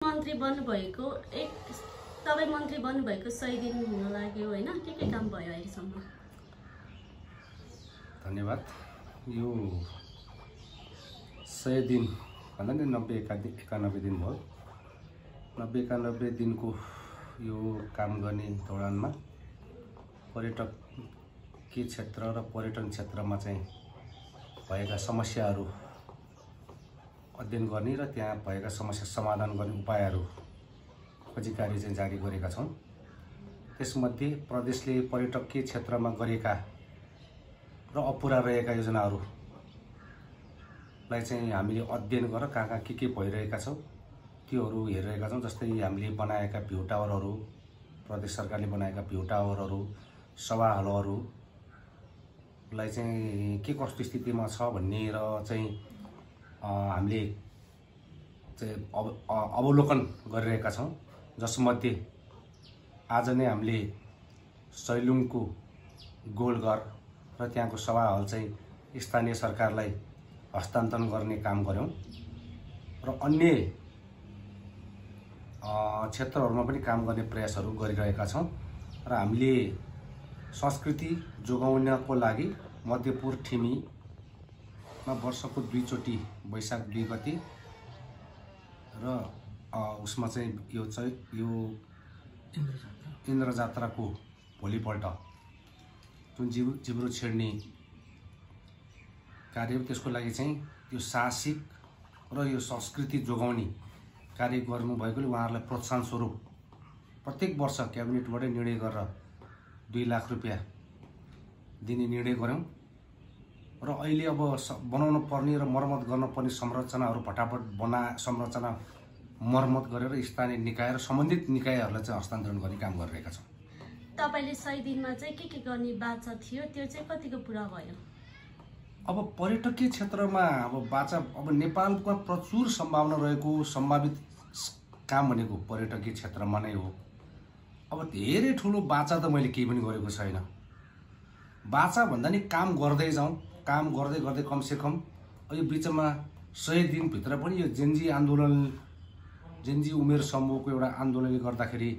मन्त्री बन्नुभएको तपाईँ मन्त्री बन्नुभएको 100 दिन हुन लाग्यो हैन के काम भयो अहिलेसम्म? धन्यवाद। यो 100 दिन भन्दा नि 90-91 दिन भयो। 90-91 दिनको यो काम गर्ने दौरानमा पर्यटकीय क्षेत्र र पर्यटन क्षेत्रमा चाहिँ भएका समस्याहरू अध्ययन गर्ने र त्यहाँ भएका समस्या समाधान गर्ने उपायहरू खोजी कार्य चाहिँ जारी गरेका छौँ। त्यसमध्ये प्रदेशले पर्यटकीय क्षेत्रमा गरेका र अपुरा रहेका योजनाहरूलाई चाहिँ हामीले अध्ययन गरेर कहाँ के भइरहेका छौँ त्योहरू हेरिरहेका छौँ। जस्तै हामीले बनाएका भ्यू टावरहरू, प्रदेश सरकारले बनाएका भ्यू टावरहरू, सभा हलहरूलाई चाहिँ के कस्तो स्थितिमा छ भन्ने र चाहिँ हामीले चाहिँ अवलोकन गरिरहेका छौँ। जसमध्ये आज नै हामीले सैलुङको गोलघर र त्यहाँको सभा हल चाहिँ स्थानीय सरकारलाई हस्तान्तरण गर्ने काम गर्यौं र अन्य क्षेत्रहरूमा पनि काम गर्ने प्रयासहरू गरिरहेका छौँ। र हामीले संस्कृति जोगाउनको लागि मध्यपुर ठिमीमा वर्षको 2 चोटि वैशाख 2 गते र उसमा चाहिँ यो इन्द्र जात्राको भोलिपल्ट जुन जिब्रो छेड्ने कार्य, त्यसको लागि चाहिँ यो साहसिक र यो संस्कृति जोगाउने कार्य गर्नुभएकोले उहाँहरूलाई प्रोत्साहन स्वरूप प्रत्येक वर्ष क्याबिनेटबाटै निर्णय गरेर 2 लाख रुपैयाँ दिने निर्णय गर्यौं। र अहिले अब बनाउन पर्ने र मर्मत गर्न पर्ने संरचनाहरू फटाफट संरचना मर्मत गरेर स्थानीय निकाय र सम्बन्धित निकायहरूलाई चाहिँ हस्तान्तरण गर्ने काम गरिरहेका छौँ। तपाईले 100 दिनमा चाहिँ के गर्ने बाचा थियो त्यो चाहिँ कतिको पुरा भयो? अब पर्यटकीय क्षेत्रमा अब बाचा नेपालमा प्रचुर सम्भावना रहेको सम्भावित काम भनेको पर्यटकीय क्षेत्रमा नै हो। अब धेरै ठुलो बाचा त मैले केही पनि गरेको छैन। बाचा भन्दा नि काम गर्दै जाउँ, काम गर्दै गर्दै कमसे कम यो बीचमा 100 दिन भित्र पनि यो जेनजी उमेर समूहको एउटा आन्दोलनले गर्दाखेरि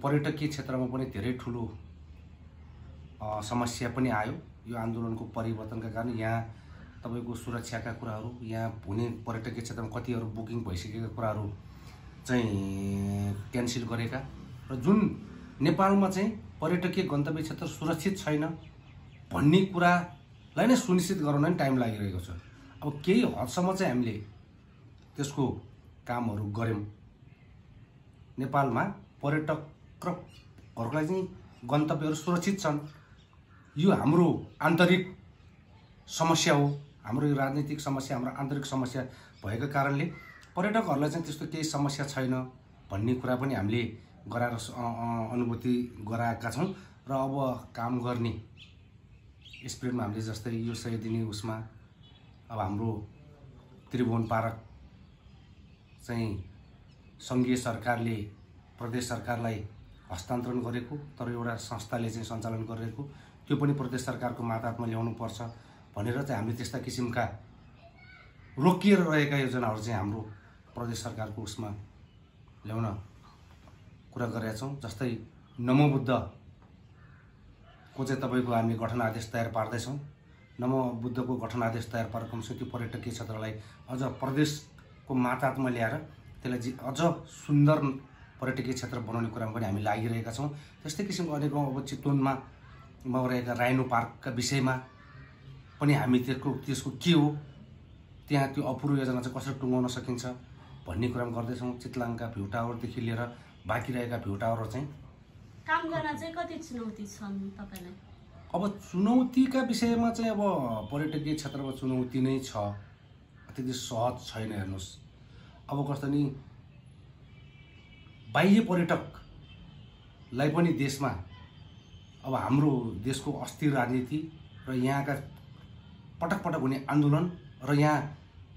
पर्यटकीय क्षेत्रमा पनि धेरै ठुलो समस्या पनि आयो। यो आन्दोलनको परिवर्तनका कारण यहाँ तपाईको सुरक्षाका कुराहरू, यहाँ हुने पर्यटकीय क्षेत्रमा कतिहरू बुकिङ भइसकेका कुराहरू चाहिँ क्यान्सल गरेका र जुन नेपालमा चाहिँ पर्यटकीय गन्तव्य क्षेत्र सुरक्षित छैन भन्ने कुरालाई नै सुनिश्चित गराउन नि टाइम लागिरहेको छ। अब केही हदसम्म चाहिँ हामीले त्यसको कामहरू गर्यौं। नेपालमा पर्यटकहरुलाई चाहिँ गन्तव्यहरू सुरक्षित छन्। यो हाम्रो आन्तरिक समस्या हो। हाम्रो यो राजनीतिक समस्या, हाम्रो आन्तरिक समस्या भएको कारणले पर्यटकहरुलाई चाहिँ त्यस्तो केही समस्या छैन भन्ने कुरा पनि हामीले गराएर अनुभूति गराएका छौं। र अब काम गर्ने स्पिरिटमा हामीले जस्तै यो 100 दिने उसमा अब हाम्रो त्रिभुवन पार्क चाहिँ संघीय सरकारले प्रदेश सरकारलाई हस्तान्तरण गरेको, तर एउटा संस्थाले चाहिँ सञ्चालन गरिरहेको, त्यो पनि प्रदेश सरकारको मातहतमा ल्याउनु पर्छ भनेर चाहिँ हामीले त्यस्ता किसिमका रोकिएर रहेका योजनाहरू चाहिँ हाम्रो प्रदेश सरकारको उसमा ल्याउन कुरा गरेका छौं। जस्तै नमो बुद्धको चाहिँ तपाईको हामीले गठन आदेश तयार पार्दै छौं। नमो बुद्धको गठन आदेश तयार पारेको त्यो पर्यटकीय क्षेत्रलाई अझ प्रदेशको मातहतमा ल्याएर त्यसलाई अझ सुन्दर पर्यटकीय क्षेत्र बनाउने कुरामा पनि हामी लागिरहेका छौं। त्यस्तै किसिमको अनेकौं अब चितवनमा रहेका राइनो पार्कका विषयमा पनि हामी त्यसको के हो, त्यहाँ त्यो अपूर्व योजना चाहिँ कसरी टुङ्गाउन सकिन्छ भन्ने कुरामा गर्दैछौं। चितलाङका भ्यू टावरदेखि लिएर बाँकी रहेका भ्यू टावरहरू चाहिँ काम गर्न चाहिँ कति चुनौती छन् तपाईलाई? अब चुनौतीका विषयमा चाहिँ अब पर्यटकीय क्षेत्रमा चुनौती नै छ, त्यति सहज छैन। हेर्नुस्, अब कस्तो नि बाह्य पर्यटकलाई पनि देशमा अब हाम्रो देशको अस्थिर राजनीति र यहाँका पटक हुने आन्दोलन र यहाँ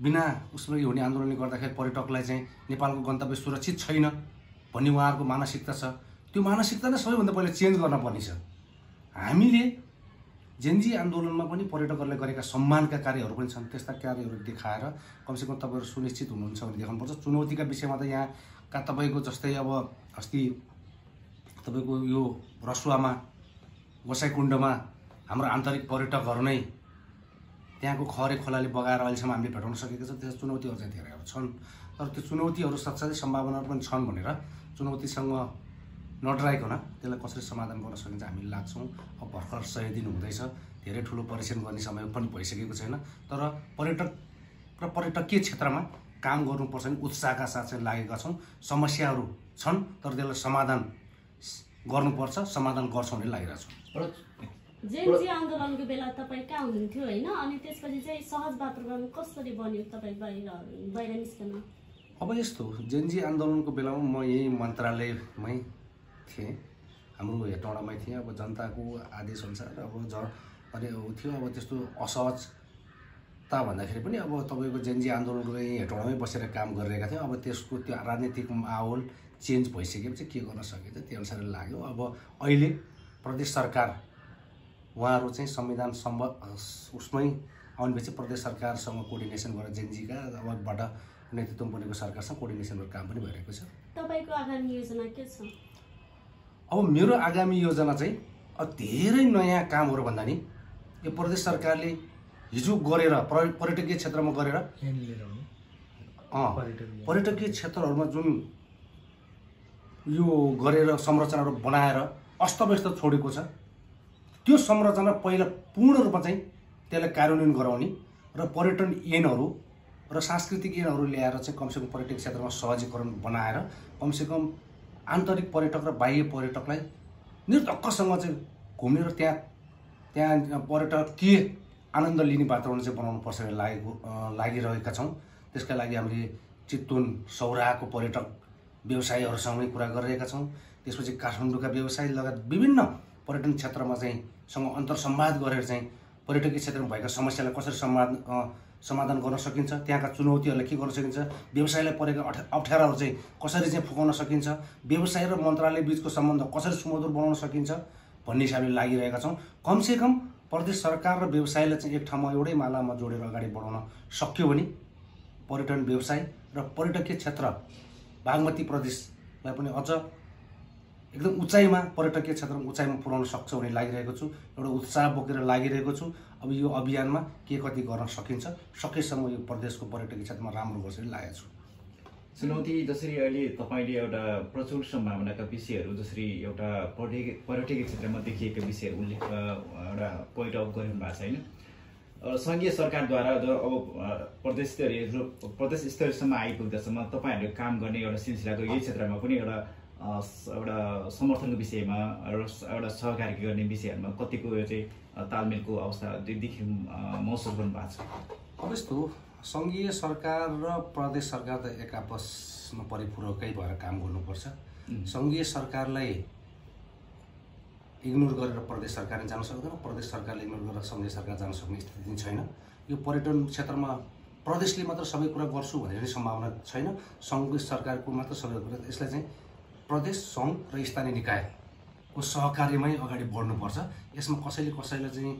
बिना उसमा हुने आन्दोलनले गर्दाखेरि पर्यटकलाई चाहिँ नेपालको गन्तव्य सुरक्षित छैन भन्ने उहाँहरूको मानसिकता छ। त्यो मानसिकता नै सबैभन्दा पहिले चेन्ज गर्न पर्ने छ। हामीले जेन्जी आन्दोलनमा पनि पर्यटकहरूले गरेका सम्मानका कार्यहरू पनि छन्। त्यस्ता कार्यहरू देखाएर कमसेकम तपाईँहरू सुनिश्चित हुनुहुन्छ भने देखाउनुपर्छ। चुनौतीका विषयमा त यहाँका तपाईँको जस्तै अब अस्ति तपाईँको यो रसुवामा गोसाइकुण्डमा हाम्रो आन्तरिक पर्यटकहरू नै त्यहाँको खरे खोलाले बगाएर अहिलेसम्म हामीले भेटाउन सकेको छ। त्यस्तो चुनौतीहरू चाहिँ धेरैहरू छन्। तर त्यो चुनौतीहरू साथसाथै सम्भावनाहरू पनि छन् भनेर चुनौतीसँग नडराइकन त्यसलाई कसरी समाधान गर्न सकिन्छ हामी लाग्छौँ। अब भर्खर 100 दिन हुँदैछ, धेरै ठुलो परिश्रम गर्ने समय पनि भइसकेको छैन। तर पर्यटक र पर्यटकीय क्षेत्रमा काम गर्नुपर्छ भने उत्साहका साथ चाहिँ लागेका छौँ। समस्याहरू छन् तर त्यसलाई समाधान गर्नुपर्छ, समाधान गर्छौँ भन्ने लागिरहेको छ। जेन्जी आन्दोलनको बेला तपाईँ कहाँ हुनुहुन्थ्यो होइन? अनि त्यसपछि चाहिँ सहज वातावरण कसरी बन्यो तपाईँ बाहिर निस्कन? अब यस्तो जेन्जी आन्दोलनको बेलामा म यही मन्त्रालयमै थिएँ, हाम्रो हेटौँडामै थिएँ। अब जनताको आदेशअनुसार अब अनि थियो। अब त्यस्तो असहजता भन्दाखेरि पनि अब तपाईँको जेन्जी आन्दोलनको यही हेटौँडामै बसेर काम गरिरहेका थियौँ। अब त्यसको त्यो राजनीतिक माहौल चेन्ज भइसकेपछि के गर्न सकिन्छ त्यो अनुसार लाग्यो। अब अहिले प्रदेश सरकार उहाँहरू चाहिँ संविधान उसमै आउनेपछि प्रदेश सरकारसँग कोर्डिनेसन गरेर जेन्जीका अबबाट नेतृत्व बनेको सरकारसँग कोर्डिनेसन गरेर काम पनि भइरहेको छ। तपाईँको आगामी योजना के छ? अब मेरो आगामी योजना चाहिँ धेरै नयाँ कामहरू भन्दा नि यो प्रदेश सरकारले हिजो गरेर पर्यटकीय क्षेत्रमा गरेर पर्यटकीय क्षेत्रहरूमा जुन यो गरेर संरचनाहरू बनाएर अस्तव्यस्त छोडेको छ त्यो संरचना पहिला पूर्ण रूपमा चाहिँ त्यसलाई कार्यान्वयन गराउने र पर्यटन ऐनहरू र सांस्कृतिक ऐनहरू ल्याएर चाहिँ कमसेकम पर्यटक क्षेत्रमा सहजीकरण बनाएर कमसेकम आन्तरिक पर्यटक र बाह्य पर्यटकलाई निर्धक्कसँग चाहिँ घुम्ने र त्यहाँ पर्यटकीय आनन्द लिने वातावरण चाहिँ बनाउनुपर्छ भन्ने लागिरहेका छौँ। त्यसका लागि हामीले चितवन सौराहाको पर्यटक व्यवसायीहरूसँगै कुरा गरिरहेका छौँ। त्यसपछि काठमाडौँका व्यवसायी लगायत विभिन्न पर्यटन क्षेत्रमा चाहिँ सँग अन्तर्संवाद गरेर चाहिँ पर्यटकीय क्षेत्रमा भएका समस्यालाई कसरी समाधान गर्न सकिन्छ, त्यहाँका चुनौतीहरूलाई के गर्न सकिन्छ, व्यवसायलाई परेका अप्ठ्याराहरू चाहिँ कसरी चाहिँ फुकाउन सकिन्छ, व्यवसाय र मन्त्रालय बिचको सम्बन्ध कसरी सुमधुर बनाउन सकिन्छ भन्ने हिसाबले लागिरहेका छौँ। कमसेकम प्रदेश सरकार र व्यवसायलाई चाहिँ एक ठाउँमा एउटै मालामा जोडेर अगाडि बढाउन सक्यो भने पर्यटन व्यवसाय र पर्यटकीय क्षेत्र बागमती प्रदेशलाई पनि अझ एकदम उचाइमा पर्यटकीय क्षेत्रमा उचाइमा पुर्याउन सक्छ भन्ने लागिरहेको छु। एउटा उत्साह बोकेर लागिरहेको छु। अब यो अभियानमा के कति गर्न सकिन्छ सकेसम्म यो प्रदेशको पर्यटकीय क्षेत्रमा राम्रो गर्छ भन्ने लागेको छु। चुनौती जसरी अहिले तपाईँले एउटा प्रचुर सम्भावनाका विषयहरू जसरी एउटा पर्यटकीय क्षेत्रमा देखिएका विषयहरू उल्लेख एउटा पोइन्ट आउट गरिरहनु भएको छ होइन? सङ्घीय सरकारद्वारा अब प्रदेश स्तरीयसम्म आइपुग्दासम्म तपाईँहरूले काम गर्ने एउटा सिलसिलाको यही क्षेत्रमा पनि एउटा समर्थनको विषयमा एउटा सहकारी गर्ने विषयहरूमा कतिको चाहिँ तालमेलको अवस्था देखि महसुस गर्नु भएको छ? अब यस्तो सङ्घीय सरकार र प्रदेश सरकार त एक आपसमा परिपूरकै भएर काम गर्नुपर्छ। सङ्घीय सरकारलाई इग्नोर गरेर प्रदेश सरकारले जान सक्दैन, प्रदेश सरकारले इग्नोर गरेर सङ्घीय सरकार जान सक्ने स्थिति छैन। यो पर्यटन क्षेत्रमा प्रदेशले मात्र सबै कुरा गर्छु भन्ने सम्भावना छैन। सङ्घीय सरकारको मात्र सबै कुरा, यसलाई चाहिँ प्रदेश सङ्घ र स्थानीय निकायको सहकार्यमै अगाडि बढ्नुपर्छ। यसमा कसैलाई चाहिँ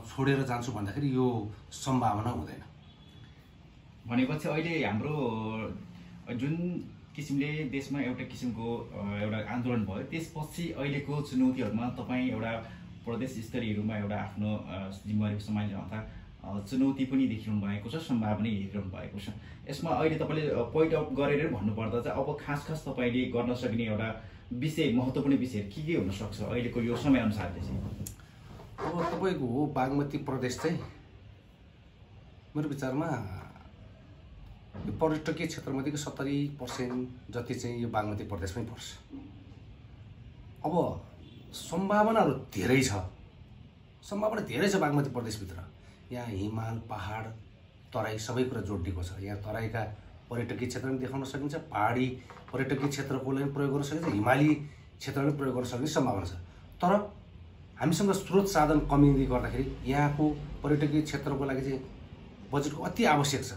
छोडेर जान्छु भन्दाखेरि यो सम्भावना हुँदैन। भनेपछि अहिले हाम्रो जुन किसिमले देशमा एउटा किसिमको एउटा आन्दोलन भयो त्यसपछि अहिलेको चुनौतीहरूमा तपाईँ एउटा प्रदेश स्तरीयहरूमा एउटा आफ्नो जिम्मेवारी सम्हालिरहँदा चुनौती पनि देखिरहनु भएको छ, सम्भावना हेरिरहनु भएको छ। यसमा अहिले तपाईँले पोइन्ट आउट गरेर भन्नुपर्दा चाहिँ अब खास तपाईँले गर्न सकिने एउटा विषय महत्त्वपूर्ण विषयहरू के हुनसक्छ अहिलेको यो समयअनुसारले चाहिँ? अब तपाईँको बागमती प्रदेश चाहिँ मेरो विचारमा यो पर्यटकीय क्षेत्रमध्येको 70% जति चाहिँ यो बागमती प्रदेशमै पर्छ। अब सम्भावनाहरू धेरै छ, बागमती प्रदेशभित्र। यहाँ हिमाल, पहाड, तराई सबै कुरा जोडिएको छ। यहाँ तराईका पर्यटकीय क्षेत्र पनि देखाउन सकिन्छ, पहाडी पर्यटकीय क्षेत्रको लागि प्रयोग गर्न सकिन्छ, हिमाली क्षेत्रमा पनि प्रयोग गर्न सक्ने सम्भावना छ। तर हामीसँग स्रोत साधन कमीले गर्दाखेरि यहाँको पर्यटकीय क्षेत्रको लागि चाहिँ बजेटको अति आवश्यक छ।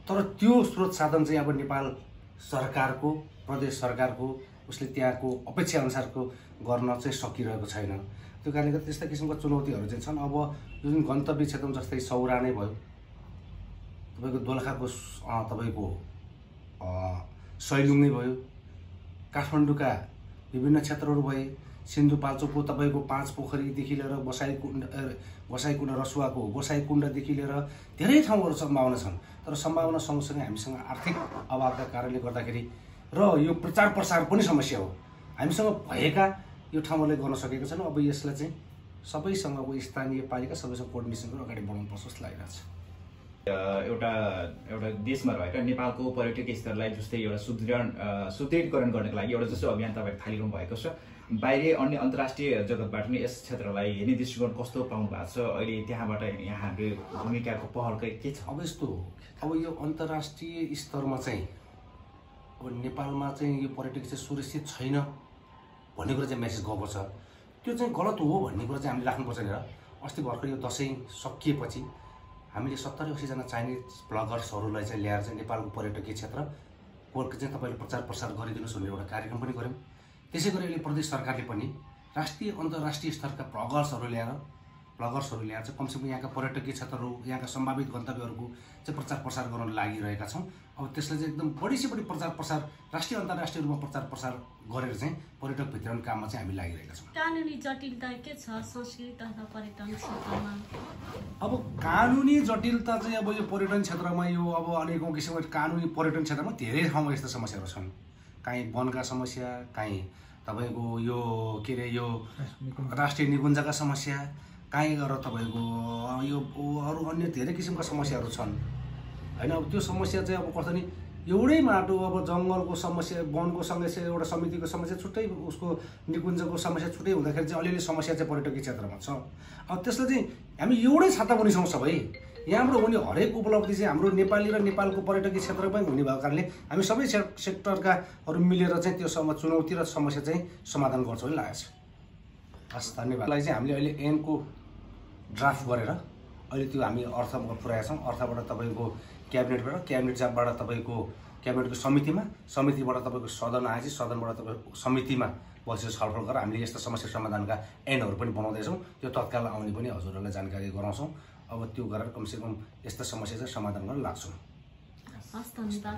तर त्यो स्रोत साधन चाहिँ अब नेपाल सरकारको, प्रदेश सरकारको उसले त्यहाँको अपेक्षा अनुसारको गर्न चाहिँ सकिरहेको छैन। त्यो कारणले गर्दा त्यस्ता किसिमका चुनौतीहरू चाहिँ छन्। अब जुन गन्तव्य क्षेत्रमा जस्तै सौरा नै भयो, तपाईँको दोलखाको तपाईँको सैलुङ नै भयो, काठमाडौँका विभिन्न क्षेत्रहरू भए, सिन्धुपाल्चोकको तपाईँको 5 पोखरीदेखि लिएर गोसाइकुण्ड रसुवाको गोसाइकुण्डदेखि लिएर धेरै ठाउँहरू सम्भावना छन्। तर सम्भावना सँगसँगै हामीसँग आर्थिक अभावका कारणले गर्दाखेरि र यो प्रचार प्रसार पनि समस्या हो। हामीसँग भएका यो ठाउँहरूले गर्न सकेका छन्। अब यसलाई चाहिँ सबैसँग अब स्थानीय पालिका सबैसँग कोर्डिनेसन गरेर अगाडि बढाउनु पर्छ जस्तो लागिरहेको छ। एउटा देशमा रहेका नेपालको पर्यटकीय स्थललाई जस्तै एउटा सुदृढीकरण गर्नको लागि एउटा जस्तो अभियान तपाईँले थालिरहनु भएको छ। बाहिरी अन्य अन्तर्राष्ट्रिय जगतबाट पनि यस क्षेत्रलाई हेर्ने दृष्टिकोण कस्तो पाउनु भएको छ अहिले, त्यहाँबाट यहाँको भूमिकाको पहल के छ? अब यस्तो हो, अब यो अन्तर्राष्ट्रिय स्तरमा चाहिँ अब नेपालमा चाहिँ यो पर्यटक चाहिँ सुरक्षित छैन भन्ने कुरा चाहिँ मेसेज गएको छ। त्यो चाहिँ गलत हो भन्ने कुरा चाहिँ हामीले राख्नुपर्छ नि। अस्ति भर्खर यो दसैँ सकिएपछि हामीले 70-80 जना चाइनिज ब्लगर्सहरूलाई चाहिँ ल्याएर चाहिँ नेपालको पर्यटकीय क्षेत्रको चाहिँ तपाईँले प्रचार प्रसार गरिदिनुहोस् भनेर एउटा कार्यक्रम पनि गऱ्यौँ। त्यसै गरी अहिले प्रदेश सरकारले पनि राष्ट्रिय अन्तर्राष्ट्रिय स्तरका ब्लगर्सहरू ल्याएर चाहिँ कमसेकम यहाँका पर्यटकीय क्षेत्रहरू, यहाँका सम्भावित गन्तव्यहरूको चाहिँ प्रचार प्रसार गर्न लागिरहेका छौँ। अब त्यसलाई चाहिँ एकदम बढी से बढी प्रचार प्रसार राष्ट्रिय अन्तर्राष्ट्रिय रूपमा प्रचार प्रसार गरेर चाहिँ पर्यटक भित्राउने काममा चाहिँ हामी लागिरहेका छौँ। कानुनी जटिलता के छ संस्कृति तथा पर्यटन क्षेत्रमा? अब कानुनी जटिलता चाहिँ अब यो पर्यटन क्षेत्रमा यो अब अनेकौँ किसिमको कानुनी पर्यटन क्षेत्रमा धेरै ठाउँमा यस्ता समस्याहरू छन्। कहीँ वनका समस्या, कहीँ तपाईँको यो के अरे यो राष्ट्रिय निकुञ्जका समस्या, कहीँ गएर तपाईँको यो अरू अन्य धेरै किसिमका समस्याहरू छन् होइन। अब त्यो समस्या चाहिँ अब कस्तो नि एउटै माटो अब जङ्गलको समस्या, वनको समस्या, एउटा समितिको समस्या छुट्टै, उसको निकुञ्जको समस्या छुट्टै हुँदाखेरि चाहिँ अलिअलि समस्या चाहिँ पर्यटकीय क्षेत्रमा छ। अब त्यसलाई चाहिँ हामी एउटै छाता पनि छौँ सबै। यहाँबाट हुने हरेक उपलब्धि चाहिँ हाम्रो नेपाली र नेपालको पर्यटकीय क्षेत्रमा हुने भएको कारणले हामी सबै सेक्टरकाहरू मिलेर चाहिँ त्यो चुनौती र समस्या चाहिँ समाधान गर्छौँ नि लागेको छ। हस्, धन्यवाद। चाहिँ हामीले अहिले ऐनको ड्राफ्ट गरेर अहिले त्यो हामी अर्थमा पुर्याएका छौँ। अर्थबाट तपाईँको क्याबिनेटबाट तपाईँको क्याबिनेटको समितिबाट तपाईँको सदन आएपछि सदनबाट तपाईँको समितिमा बसेर छलफल गरेर हामीले यस्ता समस्या समाधानका ऐनहरू पनि बनाउँदैछौँ। त्यो तत्काल आउने पनि हजुरहरूलाई जानकारी गराउँछौँ। अब त्यो गरेर कमसेकम यस्ता समस्या चाहिँ समाधान गर्न लाग्छौँ। हस्, धन्यवाद।